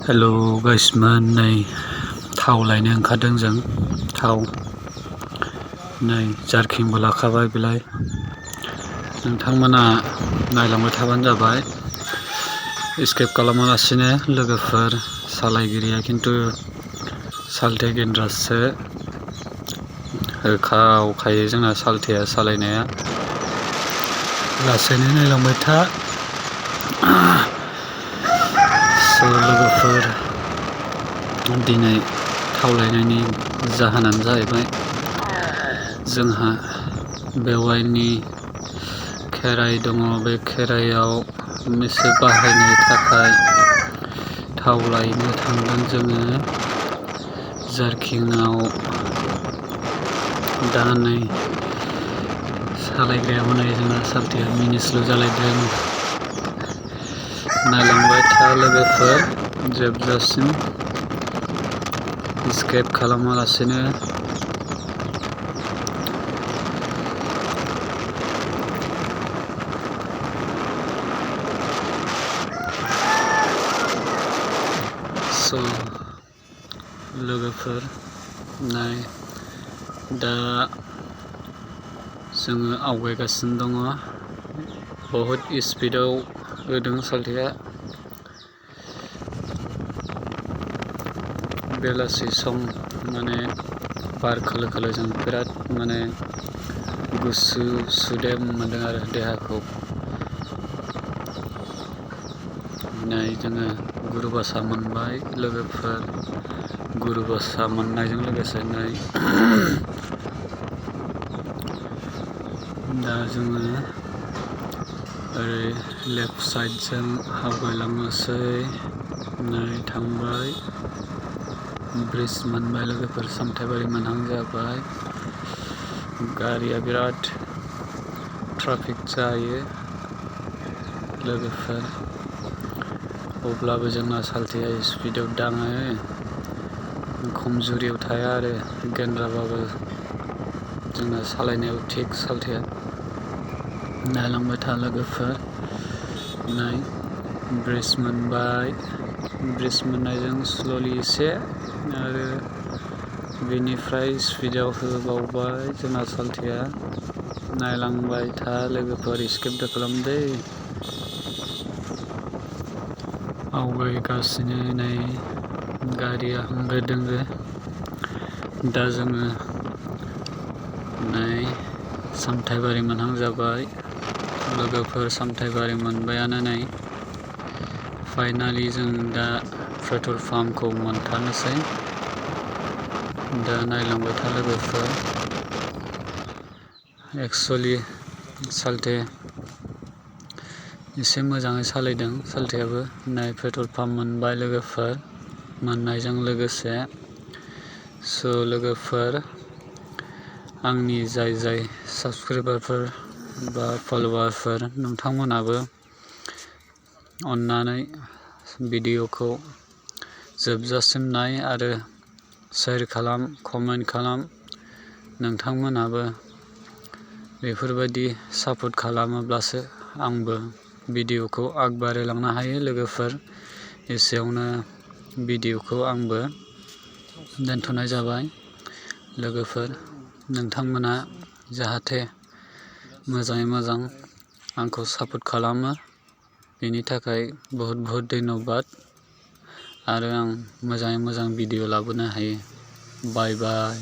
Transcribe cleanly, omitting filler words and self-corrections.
Hello गाइसमोन, नै थाव लायनो ओंखारदों जों। थाव नै जारकिंबो लाखाबाय बेलाय। नोंथांमोना नायलांबाय थाबानो जाबाय, एस्केप खालामालासिनो। लोगोफोर सालायगिरिया खिन्थु सालथे गेन्द्रासो होखावखायो जोंना सालथेया सालायनाया। लासैनो नायलांबाय था। लोगोफोर दिनै थाव लायनायनि जाहोनानो जाहैबाय जोंहा बेवाइनि खेराइ दङ। बे खेराइयाव एसे बाहायनो थाखाय थाव लायनो थांदों जोङो जारकिंआव। दा नै सालायग्रायाबो नै जोंना सालथेया मिनिस्लु जालायदों। नायलांबाय था लोगोफोर जोबजासिम, एस्केप खालामालासिनो। लोगोफोर नाय, दा जोङो आवगायगासिनो दङ। बहुद स्पिडाव होदों सालथेया। बेलासि सम माने बार खोलो खोलो जों बिराद माने गुसु सुदेम मोनदों आरो देहाखौ। नै जोङो गुरुबासा मोनबाय लोगोफोर। गुरुबासा मोननायजों लोगोसे नै दा जोङो ओरै लेफ्ट साइडजों आवगायलांनोसै। नै थांबाय, ब्रिज मोनबाय लोगोफोर, सामथाइबारि मोनहां जाबाय। गारिया बिराद ट्राफिक जायो लोगोफोर, अब्लाबो जोंना सालथेया स्पिडाव दाङो। खमजुरियाव थाया आरो गेन्द्राबाबो जोंना सालायनायाव थिग सालथेया। नायलांबाय था लोगोफोर, नै ब्रिज मोनबाय। ब्रिज मोननायजों स्ल'लि एसे आरो बेनिफ्राय स्पिडाव होबावबाय जोंना सालथेया। नायलांबाय था लोगोफोर, एस्केप दा खालामदे। आवगायगासिनो नै गारिया होंगो दोंगो। दा जोङो नै सामथाइबारि मोनहां जाबाय लोगोफोर, सामथाइबारि मोनबायानो नै। फाइनालि जों दा पेट्रल पाम्पखौ मोनथारनोसै। दा नायलांबाय था लोगोफोर, एक्सुवेलि सालथे एसे मोजाङै सालायदों सालथेयाबो। नै पेट्रल पाम्प मोनबाय लोगोफोर, मोननायजों लोगोसे लोगोफोर, आंनि जाय साबसक्राइबारफोर बा फल'वारफोर, नोंथांमोनाबो अन्नानै भिडिअखौ जोबजासिम नाय आरो शेयार खालाम, कमेन्ट खालाम। नोंथांमोनाबो बेफोरबायदि सापर्ट खालामोब्लासो आंबो भिडिअखौ आग बारायलांनो हायो लोगोफोर। एसेयावनो भिडिअखौ आंबो दोनथ'नाय जाबाय लोगोफोर। नोंथांमोना जाहाथे मोजाङै मोजां आंखौ सापर्ट खालामो, बेनि थाखाय बहुद बहुद धन्यबाद। आरो आं मोजाङै मोजां भिडिअ लाबोनो हायो। बाय बाय।